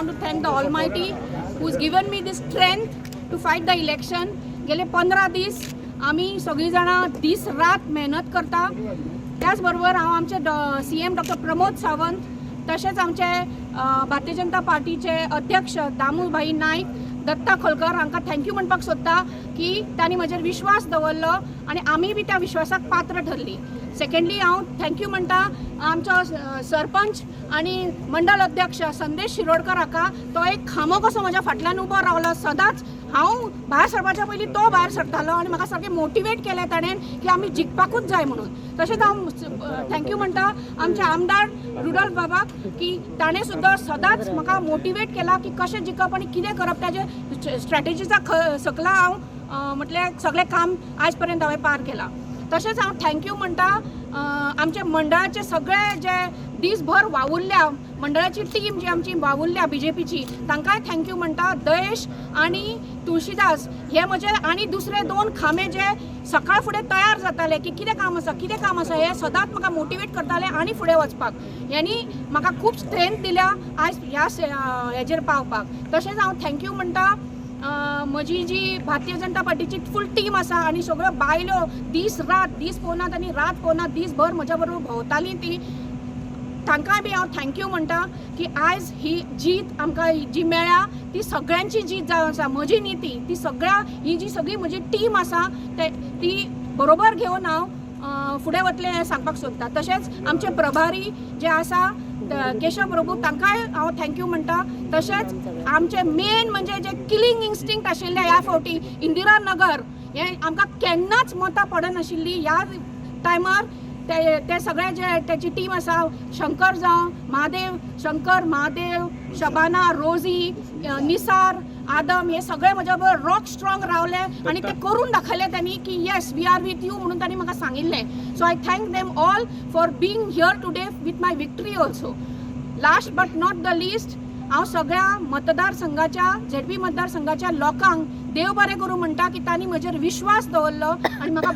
want to thank the Almighty who is given me this strength to fight the election. गेले 15 दीस आमी सगळीं जाणां दीस रात मेहनत करता. त्याच बरोबर हांव आमचे सीएम डॉक्टर प्रमोद सावंत, तशेंच आमचे भारतीय जनता पार्टीचे अध्यक्ष दामूभाई नायक, दत्ता खोलकर हांकां thank you म्हणपाक सोदता की तांणी म्हजेर विश्वास दवरलो आनी आमी बी त्या विश्वासाक पात्र ठरली. सेकंडली, हांव thank you म्हणटा आमचो सरपंच आनी मंडळ अध्यक्ष संदेश शिरोडकर हाका. तो एक खांबो कसो म्हज्या फाटल्यान उबो रावलो सदांच. हांव भायर सरपाच्या पयलीं तो भायर सरतालो आनी म्हाका सारकें मोटिवेट केलें ताणें की आमी जिखपाकूच जाय म्हणून. तशेंच हांव thank you म्हणटा आमचे आमदार रुडोल्फ बाबाक की ताणें सुद्दां सदांच म्हाका मोटिवेट केला की कशें जिखप आनी कितें करप. ताजे स्ट्रॅटेजीचा सकला हांव म्हटल्यार सगळें काम आयज पर्यंत हांवें पार केलां. तशेंच हांव thank you म्हणटा आमच्या मंडळाचे सगळे जे दीसभर वावुरल्या, मंडळाची टीम जी आमची वावुरल्या बीजेपीची, तांकांय thank you म्हणटा. दयेश आनी तुळशीदास हे म्हजे आनी दुसरे दोन खांबे जे सकाळ फुडें तयार जाताले की कितें काम आसा, कितें काम आसा, हे सदांच म्हाका मोटिवेट करताले आनी फुडें वचपाक. ह्यांनी म्हाका खूब स्ट्रेंथ दिल्या आयज ह्या हेजेर पावपाक. तशेंच हांव thank you म्हणटा म्हजी जी भारतीय जनता पार्टीची फूल टीम आसा आनी सगळ्यो बायलो दीस रात, दीस पळोवनात आनी रात पळोवनात, दीसभर म्हज्या बरोबर भोंवतालीं ती, तांकांय बी हांव thank you म्हणटा की आयज ही जीत आमकां जी मेळ्ळ्या ती सगळ्यांची जीत जावन आसा, म्हजी न्ही ती. ती सगळ्या ही जी सगळी म्हजी टीम आसा ते ती बरोबर घेवन हांव फुडें वतलें हें सांगपाक सोदता. तशेंच आमचे प्रभारी जे आसा केशव प्रभू, तांकांय हांव thank you म्हणटा. तशेंच आमचे मेन म्हणजे जे किलिंग इन्स्टिंक्ट आशिल्ले, ह्या फावटी इंदिरा नगर हें आमकां केन्नाच मतां पडनाशिल्ली, ह्या टायमार ते ते सगळे जे त्याची टीम आसा, शंकर जावं, महादेव, शंकर, महादेव, शबाना, रोजी, निसार, आदम, हे सगळे म्हज्या बरोबर रॉक स्ट्रॉंग रावले आनी ते करून दाखयले त्यांनी की "Yes, we are with you" म्हणून त्यांनी म्हाका सांगिल्लें. So I thank them all for being here today with my victory also. Last but not the least, हांव सगळ्या मतदारसंघाच्या, झेडपी मतदारसंघाच्या लोकांक देव बरें करूं म्हणटा की तांणी म्हजेर विश्वास दवरलो आनी म्हाका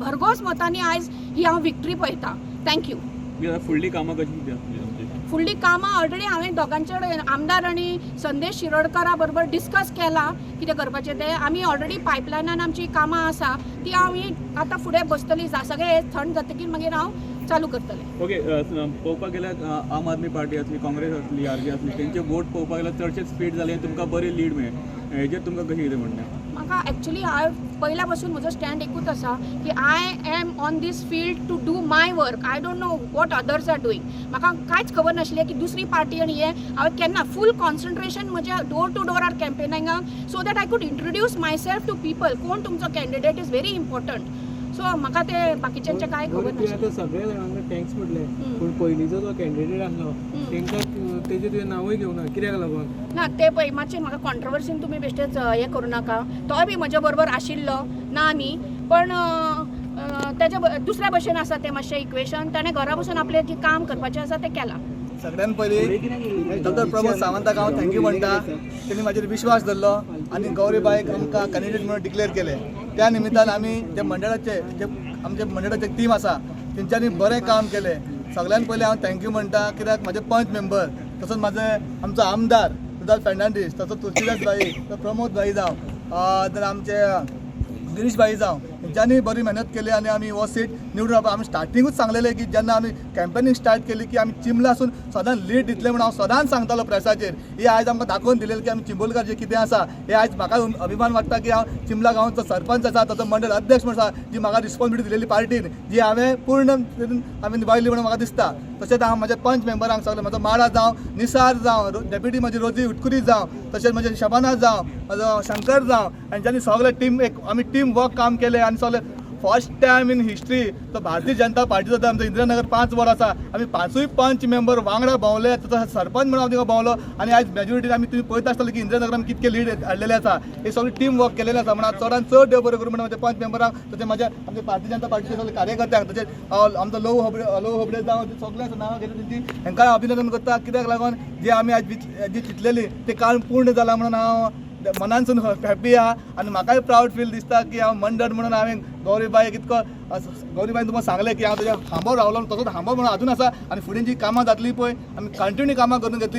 भरघोस मतांनी आयज ही हांव विक्ट्री पळयता. Thank you. आता फुडली कामां कशी कितें आसतली तुमची? फुडली कामां ऑलरेडी हांवें दोगांचे कडेन, आमदार आनी संदेश शिरोडकरा बरोबर डिस्कस केलां कितें करपाचें तें. आमी ऑलरेडी पायपलायनान आमची कामां आसा, ती आमी आतां फुडें बसतली. सगळें हें थंड जातकीर मागीर हांव चालू करतलें. ओके, पळोवपाक गेल्यार आम आदमी पार्टी आसली, काँग्रेस आसली, आरजी आसली, तेंचे वोट पळोवपाक गेल्यार चडशे स्प्लीट जाले. तुमकां बरी लीड मेळ्ळें. हेजेर तुमकां कशें कितें म्हणणें? म्हाका एक्चुली हांव पयल्या पासून म्हजो स्टँड एकूच आसा की I am on this field to do my work. I don't know what others are doing. म्हाका कांयच खबर नाशिल्लें की दुसरी पार्टी आनी हें. हांवें केन्ना फूल कॉन्सन्ट्रेशन म्हज्या डोर टू डोरार कॅम्पेनिंगाक, so that I could introduce myself to people. कोण तुमचो candidate is very important. So म्हाका ते बाकीच्यांचें कांय खबर बरें, तुवें नाशिल्लें. आतां सगळ्या जाणांक thanks म्हटलें, पूण पयलींचो जो कॅन्डिडेट आसलो तेंकां तेजें तुवें नांवूय घेवना, कित्याक लागून? ना, ते पळय, मातशें म्हाका कॉन्ट्रोवर्सीन तुमी बेश्टेच हें करूं नाका. तोय बी म्हज्या बरोबर आशिल्लो, ना न्ही, पण अ, अ, तेजे दुसऱ्या भशेन आसा तें मातशें इक्वेशन. ताणें घरा बसून आपलें जें काम करपाचें आसा तें केलां. सगळ्यात पयलीं डॉक्टर प्रमोद सावंताक हांव thank you म्हणटा. तेणी म्हाजेर विश्वास दवरलो आनी गौरीबायक आमकां कॅन्डिडेट म्हणून डिक्लेअर केले. त्या निमित्तान आमी जे मंडळाचे, जे आमचे मंडळाचे टीम आसा, तेंच्यांनी बरें काम केलें. सगळ्यात पयलीं हांव thank you म्हणटा कित्याक म्हाजे पंच मेंबर, तसोच म्हाजे आमचो आमदार रुदाल फेर्नांडीस, तसोच तुलसीदास भाई, प्रमोद भाई जावं, तर आमचे गिरीश भाई जावं, हेंच्यांनी बरी मेहनत केली आनी आमी हो सीट निवडून हाडपा. आमी स्टार्टिंगूच सांगलेलें की जेन्ना आमी कॅम्पेनींग स्टार्ट केली की आमी चिंबलासून सदांच लीड दितले म्हणून हांव सदांच सांगतालो प्रेसाचेर. ही आयज आमकां दाखोवन दिलेलें की आमी चिंबोलकार जे कितें आसा हे. आयज म्हाका अभिमान वाडटा की हांव चिंबला गांवचो सरपंच आसा, ताचो मंडळ अध्यक्ष म्हण आसा. जी म्हाका रिस्पॉन्सिबिलिटी दिलेली पार्टीन, जी हांवें पूर्ण हांवें निभायली म्हणून म्हाका दिसता. तशेंच हांव म्हज्या पंच मेंबरांक सगळे, म्हजो माडा जावं, निसार जावं, डेप्युटी म्हजी रोजी उटकुरी जावं, तशेंच म्हजे शबाना जावं, म्हजो शंकर जावं, हेंच्यांनी सगळे टीम एक आमी टीम वर्क काम केलें आनी सगळे फर्स्ट टायम इन हिस्ट्री तो भारतीय जनता पार्टीचो आमचो इंदिरानगर 5 वॉर्ड आसा, आमी पांचूय पंच मेंबर वांगडा भोंवले. तसो सरपंच म्हणून हांव थिंगा भोंवलो आनी आयज मेजॉरिटीन आमी, तुमी पळयता आसतले की इंदिरानगरान कितके लीड हाडलेले आसा. हे सगळे टीम वर्क केलेलें आसा म्हणून चडान चड देव बरें करूं म्हणून म्हज्या पंच मेंबरांक, तशें म्हज्या आमच्या भारतीय जनता पार्टीचे सगळे कार्यकर्त्यांक, तशेंच आमचो लोव होबडे, लोव होबडे जावं, ते सगळे आसा, नांवां घेतली तेंची, हेंकांय अभिनंदन करता. कित्याक लागून जे आमी आयज जी चिंतलेली ते काम पूर्ण जालां म्हणून हांव मनानसून हॅपी आहा आनी म्हाकाय प्रावड फील दिसता की हांव मंडळ म्हणून हांवें गौरीबायक इतको, गौरीबायन तुमकां सांगलें की हांव तुज्या खांबो रावलो, तसोच खांबो म्हणून अजून आसा आनी फुडें जी कामां जातली पळय, आमी कंटिन्यू कामां करून घेतली.